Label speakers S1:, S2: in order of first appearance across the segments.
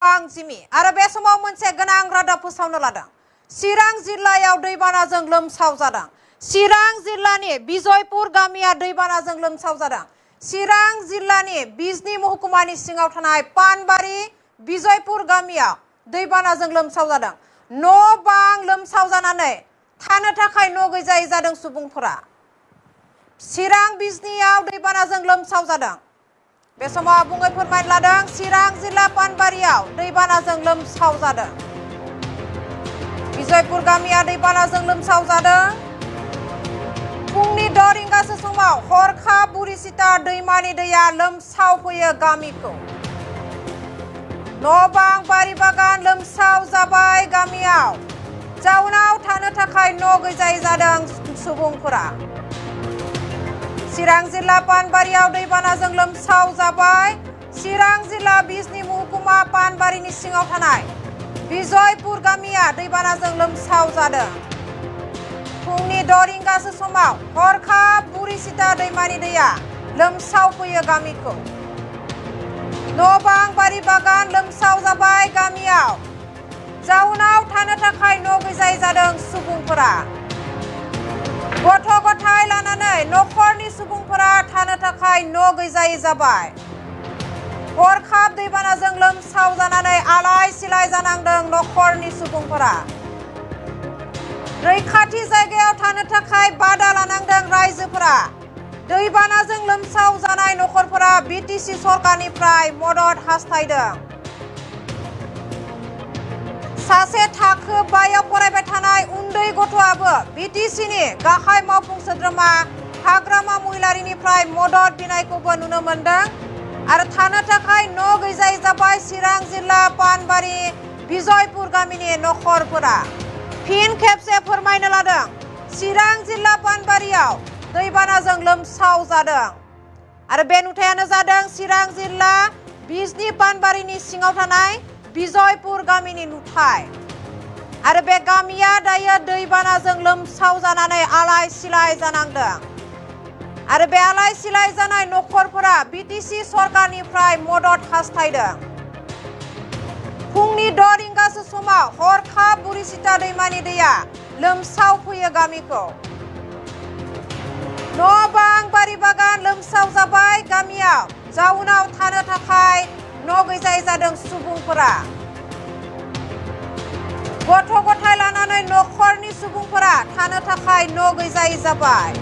S1: जिमि आरो बे समाव मोनसे गोनां रादाब फोसावनो लादों। चिरां जिल्लायाव दैबानाजों लोमसाव जादों। चिरां जिल्लानि बिजयपुर गामिया दैबानाजों लोमसाव जादों। चिरां जिल्लानि बिजनी महकुमानि सिङाव थानाय पानबारि बिजयपुर गामिया दैबानाजों लोमसाव जादों। न' बां लोमसाव जानानै थानो थाखाय न' गैजायै जादों सुबुंफोरा। चिरां बिजनीयाव दैबानाजों लोमसाव जादों। बे समाव आबुङै फोरमायनो लादों चिरां जिल्ला पानबारियाव दैबानाजों लोमसाव जादों। बिजयपुर गामिया दैबानाजों लोमसाव जादों। फुंनि 6 रिंगासो समाव हरखाब बुरिसिता दैमानि दैया लोमसाव फैयो गामिखौ। न' बां बारि बागान लोमसाव जाबाय गामियाव। जाउनाव थानो थाखाय न' गैजायै जादों सुबुंफोरा। चिरां जिल्ला पानबारियाव दैबानाजों लोमसाव जाबाय। चिरां जिल्ला बिजनी महकुमा पानबारिनि सिङाव थानाय बिजयपुर गामिया दैबानाजों लोमसाव जादों। फुंनि 6 रिंगासो समाव हरखाब बुरिसिता दैमानि दैया लोमसाव फैयो गामिखौ। न' बां बारि बागान लोमसाव जाबाय गामियाव। जाउनाव थानो थाखाय न' गैजायै जादों सुबुंफोरा। गथ' गथाय लानानै न'खरनि सुबुंफोरा थानो थाखाय न' गैजायै जाबाय। हरखाब दैबानाजों लोमसाव जानानै आलाय सिलाय जानांदों न'खरनि सुबुंफोरा। रैखाथि जायगायाव थानो थाखाय बादा लानांदों रायजोफोरा। दैबानाजों लोमसाव जानाय न'खरफोरा बिटिसि सरकारनिफ्राय मदद हास्थायदों। सासे थाखो 5आव फरायबाय थानाय उन्दै गथ'आबो बिटिसिनि गाहाय मावफुं सोद्रोमा हाग्रामा महिलारिनिफ्राय मदद बिनायखौबो नुनो मोनदों। आरो थानो थाखाय न' गैजायै जाबाय चिरां जिल्ला पानबारि बिजयपुर गामिनि न'खरफोरा। फिन खेबसे फोरमायनो लादों चिरां जिल्ला पानबारियाव दैबानाजों लोमसाव जादों। आरो बे नुथायानो जादों चिरां जिल्ला बिजनी पानबारिनि सिङाव थानाय बिजयपुर गामिनि नुथाय। आरो बे गामिया दायो दैबानाजों लोमसाव जानानै आलाय सिलाय जानांदों। आरो बे आलाय सिलाय जानाय न'खरफोरा बिटिसि सरकारनिफ्राय मदद हास्थायदों। फुंनि 6 रिंगासो समाव हरखाब बुरिसिता दैमानि दैया लोमसाव फैयो गामिखौ। न' बां बारि बागान लोमसाव जाबाय गामियाव। जाउनाव थानो थाखाय न' गैजायै जादों सुबुंफोरा। गथ' गथाय लानानै न'खरनि सुबुंफोरा थानो थाखाय न' गैजायै जाबाय।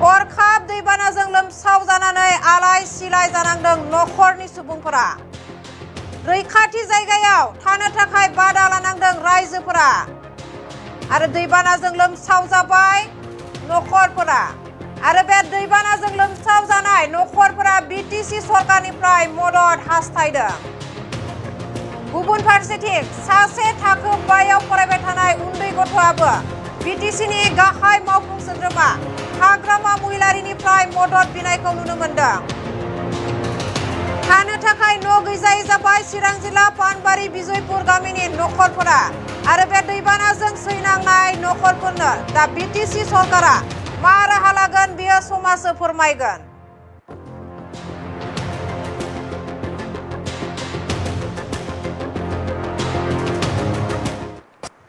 S1: हरखाब दैबानाजों लोमसाव जानानै आलाय सिलाय जानांदों न'खरनि सुबुंफोरा। रैखाथि जायगायाव थानो थाखाय बादा लानांदों रायजोफोरा। आरो दैबानाजों लोमसाव जाबाय न'खरफोरा। आरो बे दैबानाजों लोमसाव जानाय न'खरफोरा बिटिसि सरकारनिफ्राय मदद हास्थायदों। गुबुन फारसेथिं सासे थाखो 5आव फरायबाय थानाय उन्दै गथ'आबो बिटिसिनि गाहाय मावफुं सोद्रोमा हाग्रामा महिलारिनिफ्राय मदद बिनायखौ नुनो मोनदों। थानो थाखाय न' गैजायै जाबाय चिरां जिल्ला पानबारि बिजयपुर गामिनि न'खरफोरा। आरो बे दैबानाजों सैनांनाय न'खरफोरनो दा बिटिसि सरकारा मा राहा लागोन बेयो समाजो फोरमायगोन।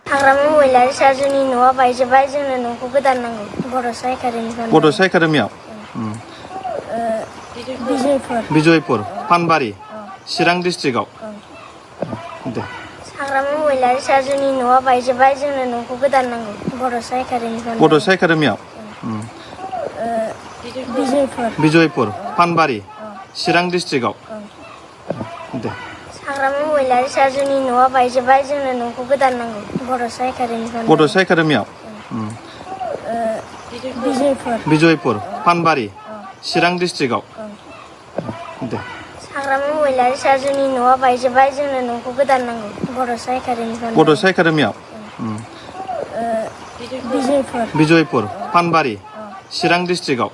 S2: हाग्रामा महिलारि सार्जननि न'आ बायजोब्बाय, जोंनो न'खौ गोदान नांगौ। बड'सा एकाडेमिनिफ्राय।
S3: बड'सा एकाडेमियाव बिजयपुर पानबारि चिरां डिस्ट्रिक्टआव। दे।
S2: हाग्रामा महिलारि सार्जननि न'आ बायजोब्बाय, जोंनो न'खौ गोदान नांगौ। बड'सा एकाडेमिनिफ्राय।
S3: बड'सा एकाडेमियाव बिजयपुर पानबारि चिरां डिस्ट्रिक्टआव। दे।
S2: हाग्रामा महिलारि सार्जननि न'आ बायजोब्बाय, जोंनो न'खौ गोदान नांगौ। बड'सा एकाडेमिनिफ्राय।
S3: बड'सा एकाडेमियाव बिजयपुर पानबारि चिरां डिस्ट्रिक्टआव। दे।
S2: हाग्रामा महिलारि सार्जननि न'आ बायजोब्बाय, जोंनो न'खौ गोदान नांगौ। बड'सा एकाडेमिनिफ्राय।
S3: बड'सा एकाडेमियाव बिजयपुर पानबारि चिरां डिस्ट्रिक्टआव।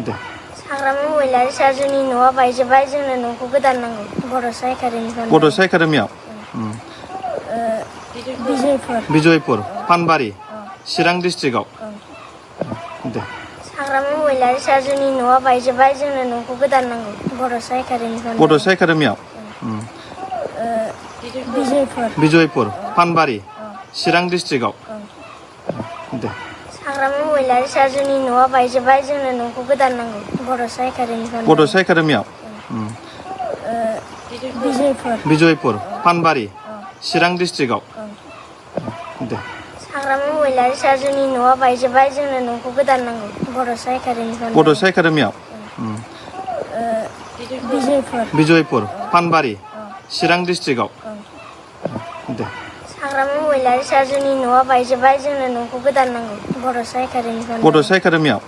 S3: दे।
S2: हाग्रामा महिलारि सार्जननि न'आ बायजोब्बाय, जोंनो न'खौ गोदान नांगौ। बड'सा एकाडेमिनिफ्राय।
S3: बड'सा एकाडेमियाव बिजयपुर पानबारि चिरां डिस्ट्रिक्टआव। दे।
S2: हाग्रामा महिलारि सार्जननि न'आ बायजोब्बाय, जोंनो न'खौ गोदान नांगौ। बड'सा एकाडेमिनिफ्राय।
S3: बड'सा एकाडेमियाव बिजयपुर पानबारि चिरां डिस्ट्रिक्टआव दे
S2: हाग्रामा महिलारि सार्जननि न'आ बायजोब्बाय जोंनो न'खौ गोदान नांगौ बड'सा एकाडेमिखौ
S3: बड'सा एकाडेमियाव बिजयपुर पानबारि चिरां डिस्ट्रिक्टआव दे
S2: हाग्रामा महिलारि सार्जननि न'आ बायजोब्बाय जोंनो न'खौ गोदान नांगौ बड'सा एकाडेमिखौ
S3: बड'सा एकाडेमियाव बिजयपुर पानबारि चिरां डिस्ट्रिक्टआव दे
S2: हाग्रामा महिलारि सार्जननि न'आ बायजोब्बाय जोंनो न'खौ गोदान नांगौ बड'सा एकाडेमिखौ
S3: बड'सा एकाडेमियाव